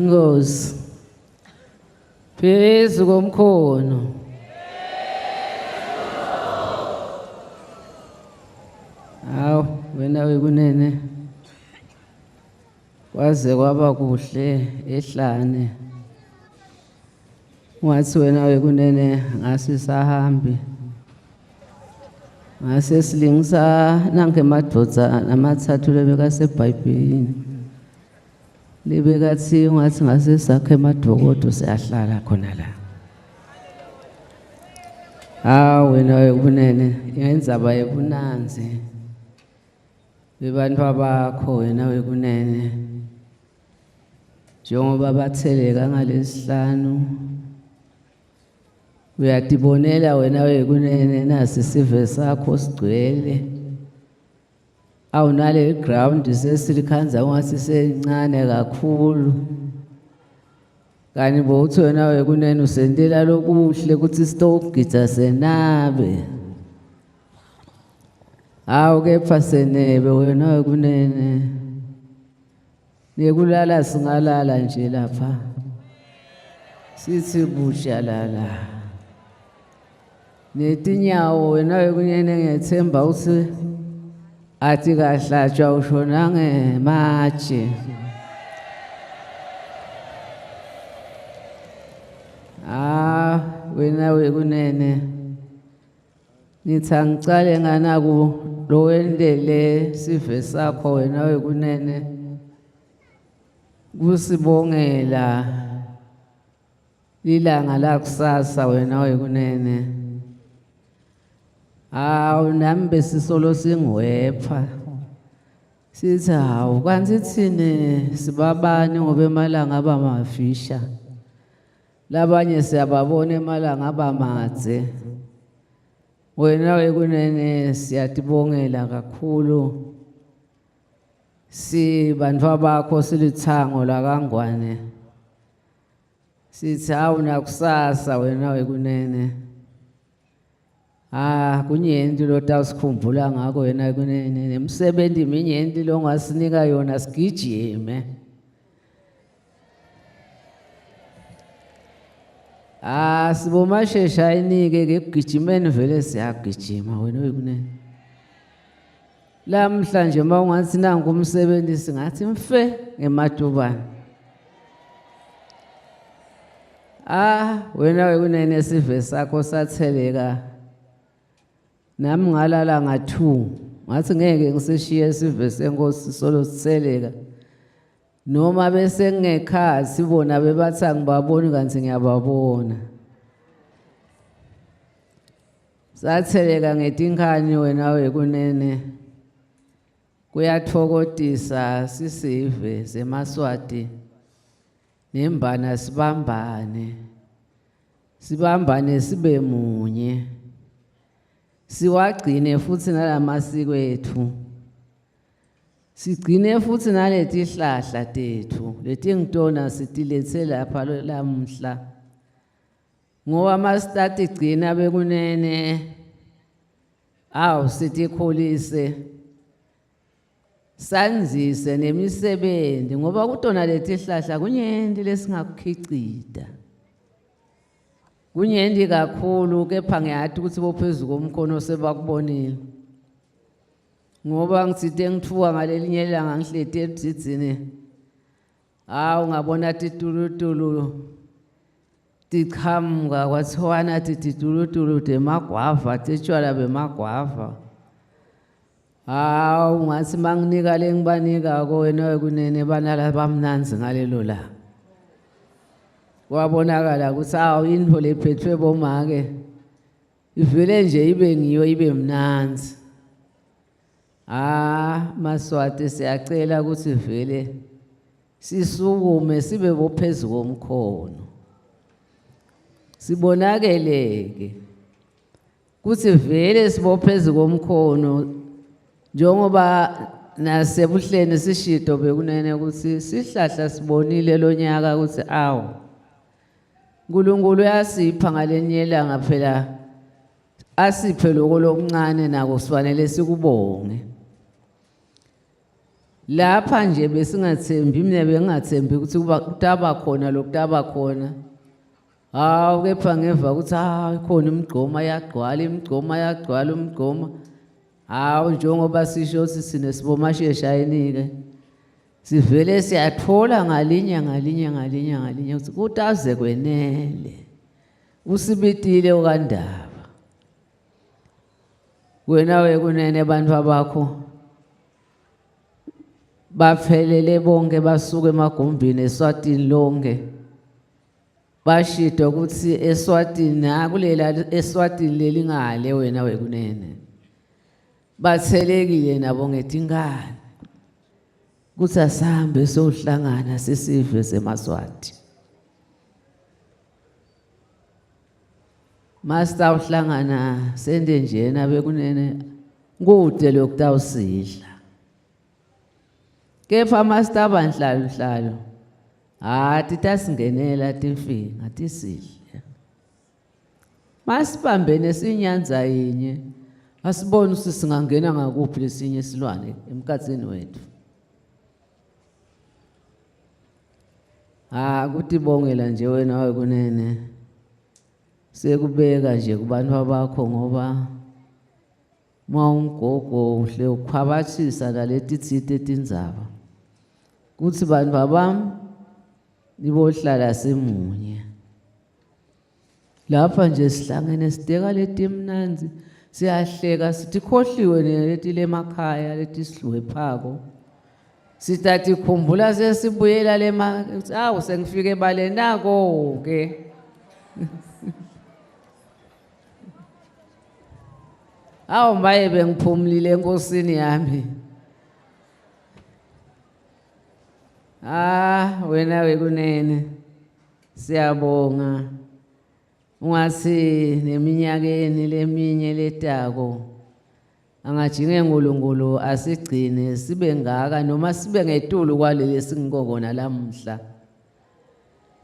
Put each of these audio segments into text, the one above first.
Nkosi. Phezu komkhono. Hawu wena wekunene. Kwaze kwaba kuhle ehlane. Wathi wena wekunene ngase sahambi. Ngase silingisa nange madoda namathathu lebekaseBhayibhelini. Libekathi ungathi ngase sakhe emadokodo siyahlala khona la. Hawu wena wekunene inzaba yebunanzi. Bebantwa bakho wena wekunene njengoba batheleka ngalesihlanu uyatibonela wena wekunene nasi sive sakho sigcwele awunale ground sesilikhanza ungathi sencane kakhulu kani bowuthi wena wekunene usentela lokuhle ukuthi sitokugida senabe Hawu kepha senebe wena wekunene. Nekulala singalala nje lapha. Sithi busha lala. Netinyawo wena wekunene ngiyethemba ukuthi athi kahlatshwa ushona ngematshe. Ah wena wekunene. Ngithi angicale nganaku lowendele sive sakho wena wekunene kusibongela lilanga lakusasa wena wekunene hawu nami besisolo singwepha sithi hawu kanti thine sibabani ngoba emalanga aba mafisha labanye siyababona emalanga abamadze wena wekunene siyatibongela kakhulu si bantfwa bakho silithango lakangwane sithi hawu nakusasa wena wekunene Ah kunyenti lotawusikhumbula ngako wena kunene nemsebenzi minyenti longasinika yona sigijime Ah sibomashesha inike ke kugijimeni vele siyagijima wena uyikunene. Lamhla nje uma ungathi nangu umsebenzi singathi mfe ngematubane. Ah wena wekunene sive sakho satheleka nami ngalala nga-2 ngathi ngeke ngisishiye sive senkosi solo sitheleka noma bese ngingekhathi bona bebathi angibaboni kanti ngiyababona satheleka ngetinkhani wena wekunene kuyathokodisa sisive semaswati nembana sibambane sibambane sibe munye siwagcine futhi nalamasiko ethu Sigcine futhi naletihlahla tethu letingitona sitilethe lapha lamhla ngoba masitati gcina bekunene awu sitikhulise sandzise nemisebenzi ngoba kutona letihlahla kunyenti lesingakukhicita kunyenti kakhulu kepha ngiyati ukuthi bophezu komkhono sebakubonile ngoba ngitsite ngithuka ngalelinye ilanga ngihleti ebudzidzini hawu ngabona titulutulu tichamuka kwathiwana tititulutulu temagwava titshwala bemagwava hawu ngathi manginika le ngibanikako wena wekunene banala bamnanzi ngalelo langa kwabonakala ukuthi hawu intfo lephethwe bomake ivele nje ibe ngiyo ibe mnanzi ah maswati siyacela ukuthi vele sisukume sibe bophezu komkhono sibonakeleke kuthi vele sibophezu komkhono njengoba nasebuhleni sishido bekunene ukuthi sihlahla sibonile lonyaka ukuthi awu uNkulunkulu uyasipha ngalenye ilanga phela asiphe lokho lokuncane nako sifanele sikubonge. Lapha nje besingathembi, mina bengingathembi ukuthi kuba kutaba khona lokutaba khona. Hawu kepha ngeva ukuthi hawu ikhona imigqoma yagcwala imigqoma yagcwala umgqoma. Hawu njengoba sisho ukuthi sinesibomashesha yini-ke. Sivele siyathola ngalinye ngalinye ngalinye ngalinye ukuthi kutaze kwenele. Usibitile okandaba. Wena wekunene abantu abakho baphelele bonke basuka emagumbini eSwatini lonke. Bashido ukuthi eSwatini nakulela eSwatini lelingale wena wekunene. Bathelekile nabo ngetinkani. Kuthi asihambe sohlangana sisive semaSwati. Master uhlangana sende njena bekunene kude lokutawusidla. Kepha master banhlalo hlalo. Ha titasingenela timfinga tisidle. Masibambene sinyanza yinye. Asibone ukuthi singangena ngakuphi lesinye isilwane emkhathini wethu. Ah kutibongela nje wena wekunene. Sekubeka nje kubantu abakho ngoba uma umgogo uhle ukhwabathisa naleti thite tindzaba. Kuthi bantu abami nibohlala simunye. Lapha nje sihlangene sideka letimnandzi siyahleka sithi khohliwe leti lemakhaya leti sihluphako. Sitati khumbula sesibuyela lema awu sengifike ebale nako ke. Awu maye bengiphumlile enkosini yami. Ah wena wekunene siyabonga ungathi neminyakeni leminye letako angajinge uNkulunkulu asigcine sibe ngaka noma sibe ngetulu kwaleli esingikokona lamuhla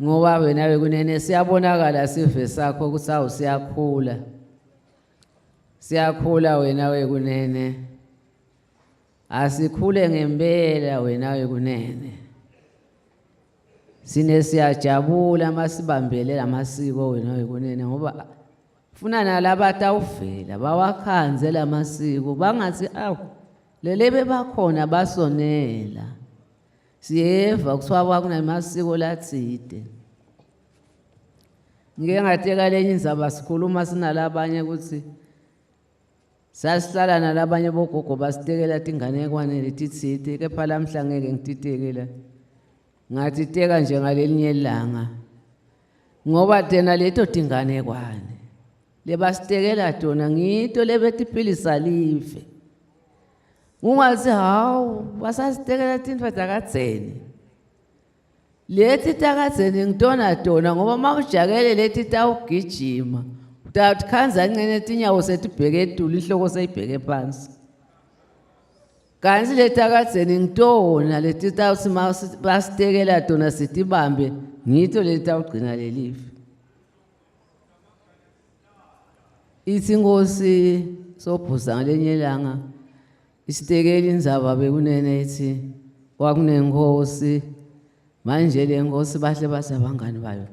ngoba wena wekunene siyabonakala sive sakho ukuthi awu siyakhula siyakhula wena wekunene Asikhule ngempela wena wekunene. Sine siyajabula masibambele lamasiko wena wekunene ngoba funa nalaba tawuvela bawakhanze lamasiko bangathi awu lele bebakhona basonela. Siyeva kuthiwa kwakunamasiko lathide. Ngike ngateka lenye indzaba sikhuluma sinalabanye ukuthi Sasihlala nalabanye bogogo basitekela tinganekwane letitsite kepha lamhla ngeke ngititeke la. Ngatiteka nje ngalelinye ilanga. Ngoba tena leto tinganekwane lebasitekela tona ngito lebetiphilisa live. Ungathi hawu basasitekela tintfo takadzeni. Leti takadzeni ngitona tona ngoba uma ujakele leti tawugijima utakhandza ncene tinyawo setibheke etulu inhloko seyibheke phansi. Kanti leti takadzeni ngitona leti tawuthi basitekela tona sitibambe ngito leti tawugcina lelive. Ithi inkosi sobhuza ngalenye ilanga isitekela indzaba bekunene ithi kwakunenkosi manje le nkosi bahle bathi abangani bayo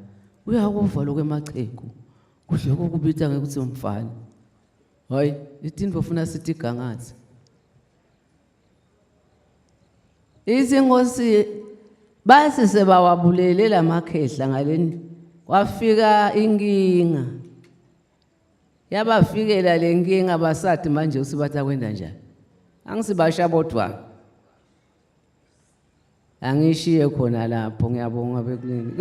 uyakuva lokho emachegu kuhle kokubita ngekuthi umfana hayi itinto funa sithi gangathi ithi inkosi bathi sebawabulele lamakhehla ngaleni kwafika inkinga yabafikela le nkinga basathi manje usibatha kwenda njani angisibasha bodwa angishiye khona lapho ngiyabonga bekunini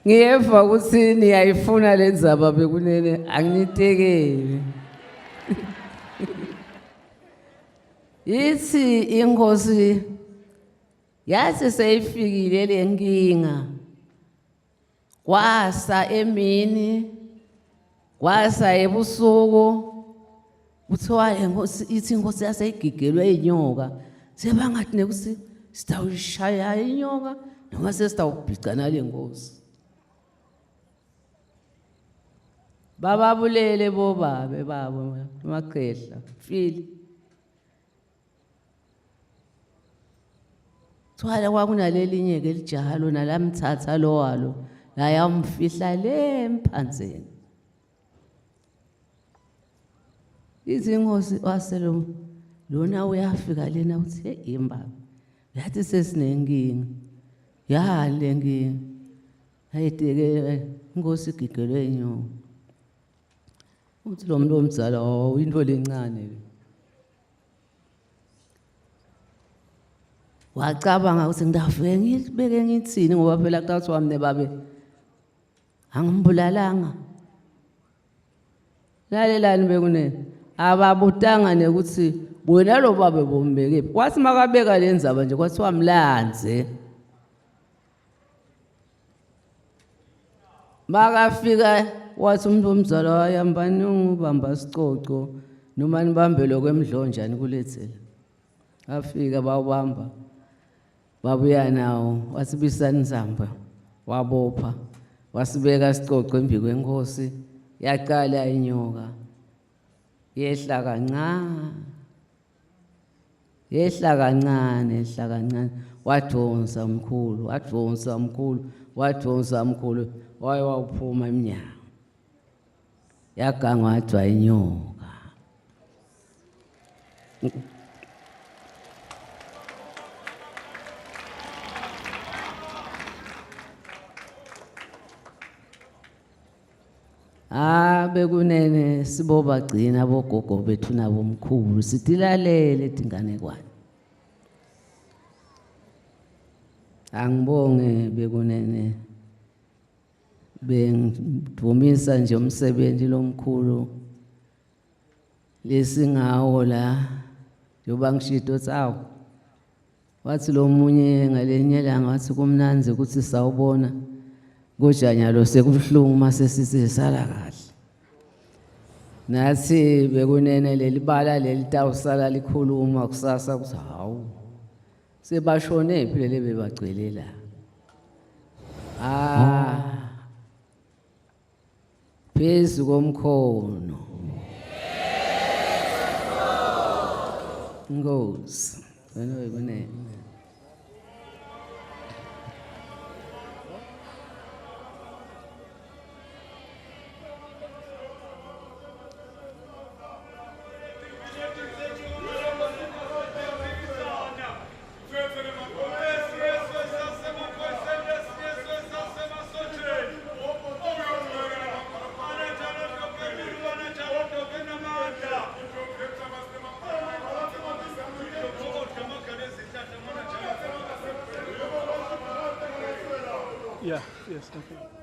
ngiyeva ukuthi niyayifuna le ndzaba bekunene anginitekeli ithi inkosi yathi seyifikile le nkinga kwasa emini kwasa ebusuku kuthiwa inkosi ithi inkosi yaseyigigelwe inyoka sebangathi nekuthi sitawuyishaya inyoka noma sesitawubhica nale nkosi. Bababulele bobabe babo emakhehla fili. Thwala kwakunalelinye ke lijaha lona lamthatha lo walo layamfihla le emphanzeni. Izingozi waselo lona uyafika lena uthi hey imbaba yathi sesinenkinga ya le nkinga ayideke inkosi igigelwe inyoka. Uthi lo muntu omdala oh into lencane le. Wacabanga ukuthi ngidafike ngibeke ngithini ngoba phela kuthiwa mina babe angimbulalanga. Lalelani bekunene ababutanga nekuthi wena lo babe bombekephi. Kwathi makabeka le ndzaba nje kwathiwa mlandze. Makafika wathi umuntu omzala wayambani ungubamba sicoco noma nibambe lokwemdlonjani kulethela. Afika bawubamba babuya nawo wasibisana insamba wabopha wasibeka sicoco embi kwenkosi yaqala inyoka yehla kancane yehla kancane yehla kancane wadonsa umkhulu wadonsa umkhulu wadonsa umkhulu waye wawuphuma emnyango yagangadwa inyoka. Ah bekunene sibobagcina bogogo bethu nabomkhulu sitilalele tinganekwane. Angibonge bekunene bengidumisa nje umsebenzi lomkhulu lesingawo la njengoba ngishito ukuthi awu wathi lo munye ngalenye ilanga wathi kumnandzi ukuthi sawubona kojanyalo sekubuhlungu uma sesithi sala kahle. Nathi bekunene leli bala leli tawusala likhuluma kusasa ukuthi hawu sebashone phi leli bebagcwele la. Ah phezu komkhono. Nkosi wena wekunene. Yeah, yes, okay.